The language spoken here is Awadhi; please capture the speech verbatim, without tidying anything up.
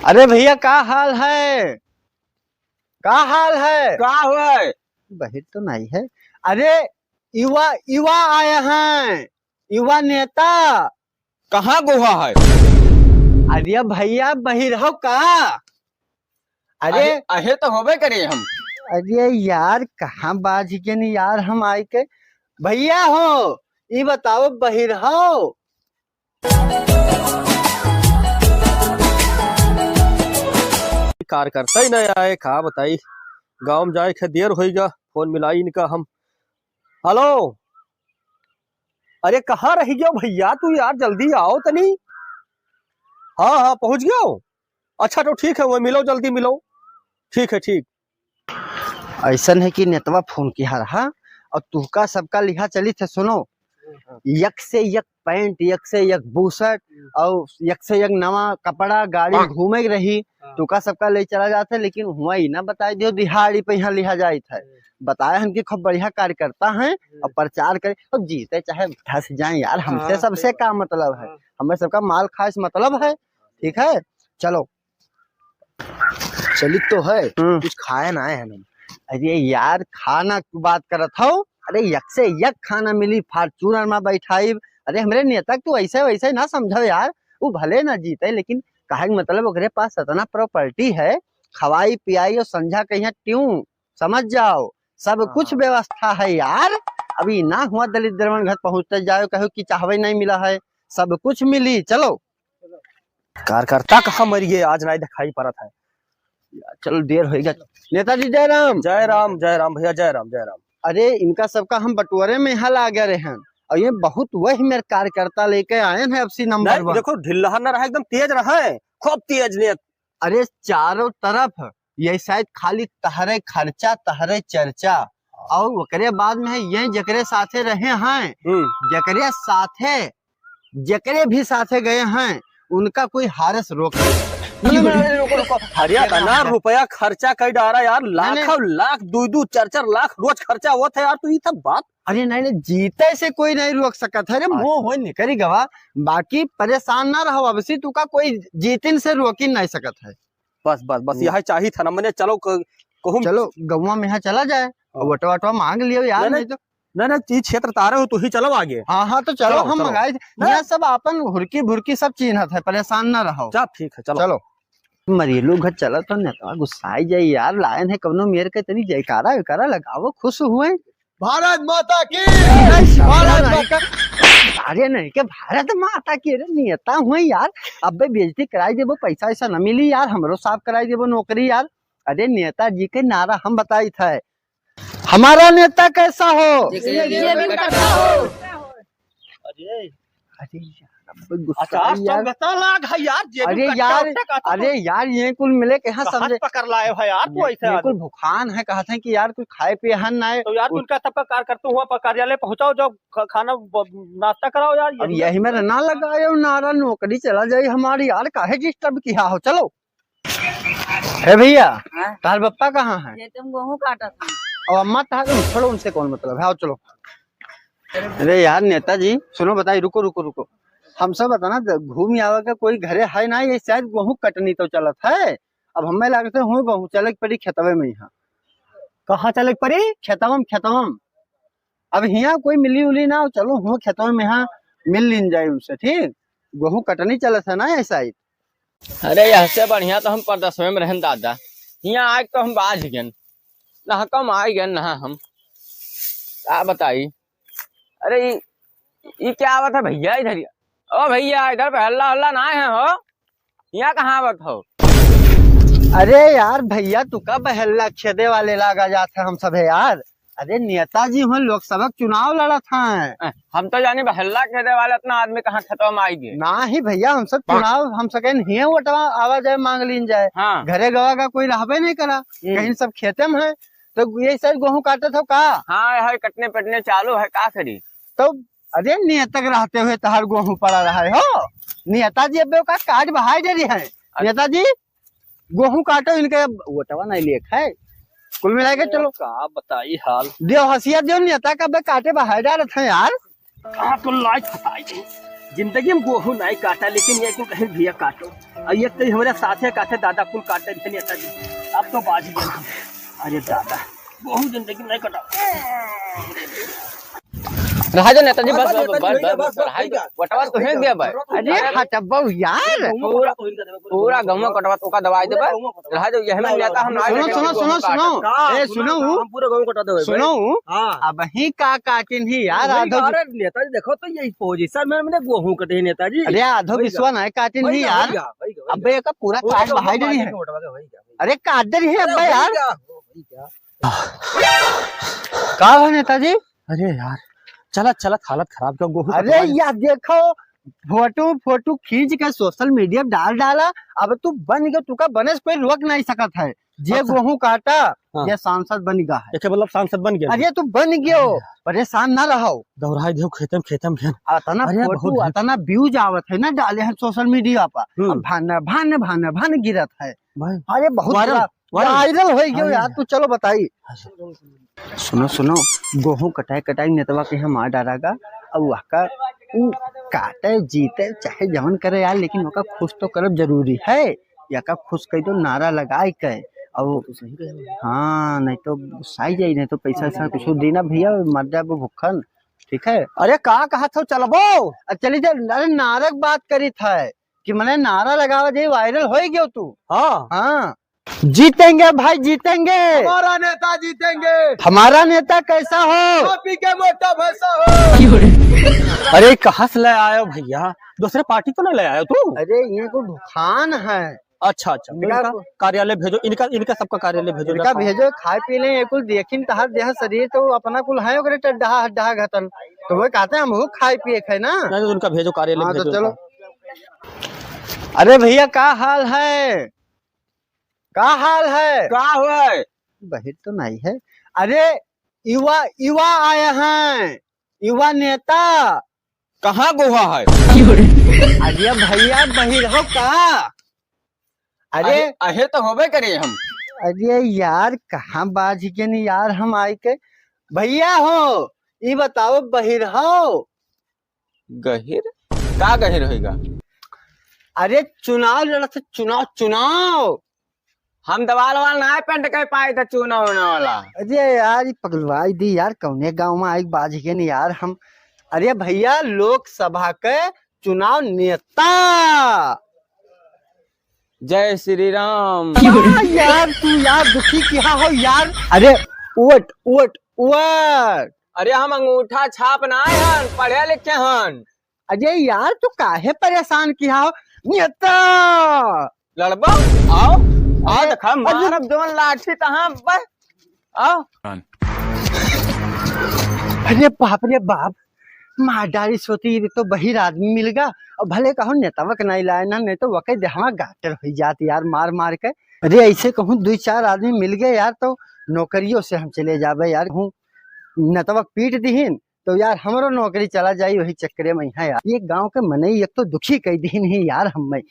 अरे भैया, का हाल है? का हाल है? का हुआ है? बहिर तो नहीं है। अरे, युवा, युवा आए हैं, युवा नेता। कहाँ गोहा है? अरे भैया, बहिर हो का? अरे, अहे, अहे तो होबे करे हम। अरे यार, कहाँ बाझ गेन यार हम आइके। भैया हो, ई बताओ, बहिर हो? कार्यकर्ता ही नहीं आए, का बताई, गाँव में जाए के देर होइगा, फोन मिलाई इनका हम। हेलो, अरे कहाँ रहि गयो भैया तू यार, जल्दी आओ तनी। हाँ, हाँ, पहुँच गयो। अच्छा तो ठीक है, वहीं मिलो, जल्दी मिलो। ठीक है, ठीक। ऐसन है कि नेतवा फोन किहा रहा और तुहका सबका लिहा चलित है, सुनो, यक से यक पैंट, यक से यक बुसट और यक से यक नवा कपड़ा, गाड़ी घूमे के रही, हाँ। तुका सबका ले चला जात है, लेकिन हुआ ही ना बताए दियो दिहाड़ी पे यहाँ लिहा जाइत है। बताए हम कि खूब बढ़िया कार्यकर्ता हैं और प्रचार करे और जीते चाहे धस जाए यार, हमसे हाँ, सबसे सही बात। का मतलब है, हाँ। हमें सबका माल खाए से मतलब है, ठीक है, चलो। चलित तो है, हम्म। कुछ खाए ना आए हैं हम। अरे यार, खाना की बात करत हो? अरे यक से यक खाना मिली, Fortuner में बैठाइब। अरे हमरे नेता के तू ऐसे वैसे ना समझो यार, वो भले ना जीते, लेकिन कहे के मतलब ओकरे पास इतना property है, खवाई पियाई और संझा कहिया ट्यूं, समझ जाओ, सब हाँ, कुछ हाँ। व्यवस्था है यार। अभी ना हुआ दलित द्रवण घर पहुँचते जाओ, कहो कि चाहवे नहीं मिला है, सब कुछ मिली। चलो। कार्यकर्ता कहाँ मर गए, आज नहीं दिखाई पड़त है। चलो, देर होइगा। नेताजी जय राम। जय राम, जय राम भैया, जय राम, जय राम। अरे, इनका सबका हम बटोरे में यहाँ लागे रहे हैं, और ये बहुत वही मेरे कार्यकर्ता लेके आए हैं, अब सी नंबर नहीं, वन। देखो, ढिल्ला ना रहा, एकदम तेज रहा है, खूब तेज ने। अरे, चारों तरफ ये शायद खाली तहरे खर्चा, तहरे चर्चा, और ओकरे बाद में है ये जकरे साथे रहे हैं, हम्म। जकरे साथे, जकरे भी साथे गए हैं, उनका कोई हारस रोक नहीं सकता। नहीं, नहीं, नहीं, रुको, रुको। अरे, इतना रुपया खर्चा कर डारा यार, नहीं, लाख नहीं। और लाख, दो, दो, चार, चार लाख रोज खर्चा होत है यार, तो ये सब बात। अरे नहीं, नहीं, जीते से कोई नहीं रोक सकत है रे, अच्छा। मोह होय निकरी गवा, बाकी परेशान ना रहो, अब से तुका कोई जीतिन से रोकी नहीं सकत है। बस, बस, बस, हम्म। यही चाहित है ना, मने चलो क-, कहूँ चलो, गौवा में यहाँ चला जाए, हाँ। वोटवा, वोटवा मांग लियो यार, नहीं, नहीं नहीं। तो। नहीं, नहीं, ई क्षेत्र तारे हो, तू ही चलो आगे। हाँ, हाँ, तो चलो, चलो, हम चलो। मंगाई थे। नहीं। यहाँ सब आपन हुरकी भुरकी सब चीन्हत है, परेशान ना रहो। चल, ठीक है, चलो। चलो। मरी लोग घर चला तो नेतवा गुस्साई जाई यार, लायन है कवनो मेर के, तनी जयकारा वेकारा लगावो, खुश हुए। भारत माता की! अरे, भारत माता। अरे नहीं के भारत माता की, अरे नेता हुए यार, अबे बेइज्जती कराई देबो, पैसा ऐसा न मिली यार, हमरो साफ कराई देबो नौकरी यार। अरे नेताजी के नारा हम बताई थे, हमारा नेता कैसा हो? जेके जेके कटता हो। अरे, अरे यार, अब गुस्सा अचार यार। संहिता लाग है यार, जेबी अरे कट्टा यार, उट्टा का तो अरे यार, ये कुल मिले के यहाँ कहाँ समझे। पकड़ लाए हो यार तू ये, ऐसे ये कुल आदमी? भुखान है, कहत हैं कि यार कुछ खाए पिए हन ना है। तो यार उन- उनका सबका कार्यकर्ता हुआ पर कार्यालय पहुँचाओ, जाओ ख-, खाना ब-, नाश्ता कराओ यार, अब यही यही में रहना लगा है, नारा नौकरी चला जाए हमारी यार, काहे disturb किया हो, चलो। हे भैया, हाँ? तार बप्पा कहाँ है? ये तुम गेहूं काटत हैं। अब अम्मा तार, छोड़ो, उनसे कौन मतलब है, आओ चलो। अरे यार नेताजी, सुनो बताई, रुको, रुको, रुको। हम सब बताना, द-, घूम आवे का कोई घरे है ना, ये शायद गेहूं कटनी तो चलत है। अब हमें लागत है, हो गेहूं चले के पड़ी खेतवे में यहाँ। कहाँ चले के पड़ी? खेतवम, खेतवम। अब हियाँ कोई मिली उली ना हो, चलो हो खेतवे में यहाँ मिल लीन जाए उनसे, ठीक? गेहूं कटनी चलत है ना, ऐसा ही। अरे, यहसे बढ़िया तो हम परदेसवे में रहन दादा। हियाँ आइके तो हम बाझ गेन। ना कम आइ गेन, ना हम। का बताई? अरे, ई, ई क्या आवत है भैया इधर? ओ भैया, इधर बहल्ला हल्ला ना है हो? हियाँ कहाँ आवत हो? अरे यार भैया, तू का बहल्ला खेदे वाले लागा जात है हम सब है यार। अरे नेताजी हुए लोकसभा के चुनाव लड़त हैं। अ, हम तो जानी बहल्ला खेदे वाले इतना आदमी कहाँ खेतवा में आई गए। ना ही भैया, हम सब हाँ। चुनाव, हम सकेन हिये वोटवा आवा जाए, मांग लीन जाए। हाँ। घरे गवा का कोई रहबे नहीं करा, हम्म। कहीं सब खेते में है। तो ये सर गेहूं काटत हो का? हाँ, है कटने पटने चालू है, का करी? तो अरे नेता के रहते हुए तहार गेहूं पड़ा रहा है हो। नेताजी अब का काट बहाई दे रही है। अरे। नेताजी गेहूं काटो, इनके वोटवा नहीं लिए खाए। कुल मिला के चलो। का बताई हाल। देव हसिया देव नेता का बे काटे बहाय डालत है यार। का तो लाज फटाई थी। जिंदगी में गोहूँ नाहीं काटा, लेकिन ये कुल कहीं भैया काटो। और ये तो हमारे साथे काटे, दादा कुल काटे थे नेताजी। अब तो बाज गया। अरे दादा, गोहूँ जिंदगी में नाहीं काटा। रहा दो नेताजी, बस, बस, बस, बस, बस, बस, रहा दो। कटवा तो फेंक दिया भाई। अरे हटबो यार। पूरा, पूरा गहुआ कटवा, ओका दवाई देबे। रहा दो, यही में नेता हम ना सुनो, देखे सुनो, गोहूँ सुनो, काटत। सुनो। का? ए, सुनो। हम पूरा गहुआ कटा देबे भाई। सुनो। हाँ। अबहीं का काटिन ही यार, नहीं, आधो अरे नेताजी देखो तो यही पोजीशन में हमने गोहूँ कटे हैं नेताजी। अरे आधो वही बिस्वा का। नहीं काटिन वही ही का, यार। वही का, वही का, वही अबे का। एका पूरा वो काट तो बहाई हम देनी है। बांधे के उठवा के, वही का, वही का। अरे काट दे रही है अबे अरे यार। वही का, वही का। का हो नेताजी? अरे यार, चलत चलत हालत खराब कर गोहूँ अरे कटवा ले। यार देखो, फोटो फोटो खींच के सोशल मीडिया डाल डाला। अब तू बन गयो, तुका बने से कोई रोक नहीं सकत है। जे अच्छा। गोहूँ काटा, हाँ। ये सांसद बन गया है। एके मतलब सांसद बन गया। अरे तू बन गयो, अरे। परेशान ना रहो। दौड़ाई देव खेतम खेतम घेन। अतना अरे फोटो, बहुत भीड़। अतना व्यूज आवत है ना, डाले हैं सोशल मीडिया पर। हम्म। अब भान भान भान भान गिरत है। भाई, अरे बहुत वायरल, बुरा, वायरल। वायरल हो गयो हाँ। यार, तू चलो बताई। अच्छा। सुनो, सुनो, गोहूँ कटाई कटाई नेतवा के यहाँ मार डारा गा। अब वहका उ काटे जीते चाहे जवन करे यार, लेकिन ओका खुश तो करब जरूरी है। यका खुश कई दो नारा लगाई के। अब तो सही कहे। हाँ, नहीं तो गुस्साई जाई, नहीं तो पैसा वैसा कुछ देना भैया, मर जाबो भुक्खन। ठीक है। अरे का कहत हो, चलबो? आ, चली जा। अरे नारा के बात करी था कि मने नारा लगावा जाई, वायरल हो गयो तू। हाँ। हाँ। जीतेंगे भाई, जीतेंगे। हमारा नेता जीतेंगे। हमारा नेता कैसा हो? पापी के मोटा भैंसा हो। अरे कहाँ से ले आयो भैया? दूसरे पार्टी तो नहीं ले आयो तू? अरे ये को दुकान है। अच्छा, अच्छा, तो इनका इनका कार्यालय भेजो, इनका, इनका सबका कार्यालय भेजो, इनका भेजो, खाए पी लें, ये कुल देखिन तहार देह शरीर तो अपना कुल है ओकरे टड्डहा हड्डहा घटन। तो वो कहते हैं हम वो खाए पिए खाए ना। नहीं, तो उनका भेजो, कार्यालय हाँ, तो भेजो चलो। उनका। अरे भैया, का हाल है? का हाल है? का हुआ है? बहिर तो नहीं है। अरे, युवा, युवा आए हैं, युवा नेता। कहाँ गोहा है? अरे भैया, बहिर हो का? अरे, अरे, अहिर तो होबे करे हम। अरे यार, कहाँ बाज गए नी यार हम आए के? भैया हो, ई बताओ, बहिर हो? गहिर? का गहिर होइगा? अरे चुनाव लड़त है, चुनाव, चुनाव। हम दवाल वाल ना पेंट कर पाए थे चुनाव होने वाला। अरे यार, ये पगलवाई दी यार, कौने गांव में आई बाज गए नी यार हम। अरे भैया, लोकसभा के चुनाव नेता। जय श्री राम। का यार, तू यार दुखी किहा हो यार। अरे वोट, वोट, वोट। अरे हम अंगूठा छाप ना हन, पढ़े लिखे हन। अरे यार, तू काहे परेशान किहा हो? नेता! लड़बो? आओ, आओ, अरे, देखा, अरे, मारब जवन लाठी तहाँ, बस, आओ। अरे बाप रे बाप, मार डारी सोती, ये तो बहिर आदमी मिल गा। और भले कहो नेतवा के नहीं लाए ना, नहीं तो वके देहवा गाटर हो जात यार, मार मार के। अरे ऐसे कहूँ दो चार आदमी मिल गए यार, तो नौकरियों से हम चले जाबे यार। कहूँ नेतवा पीट दिहिन, तो यार हमरो नौकरी चला जाई वही चक्करे में है यार। ये गांव के मनई एक तो दुखी कई दिन ही यार हम में।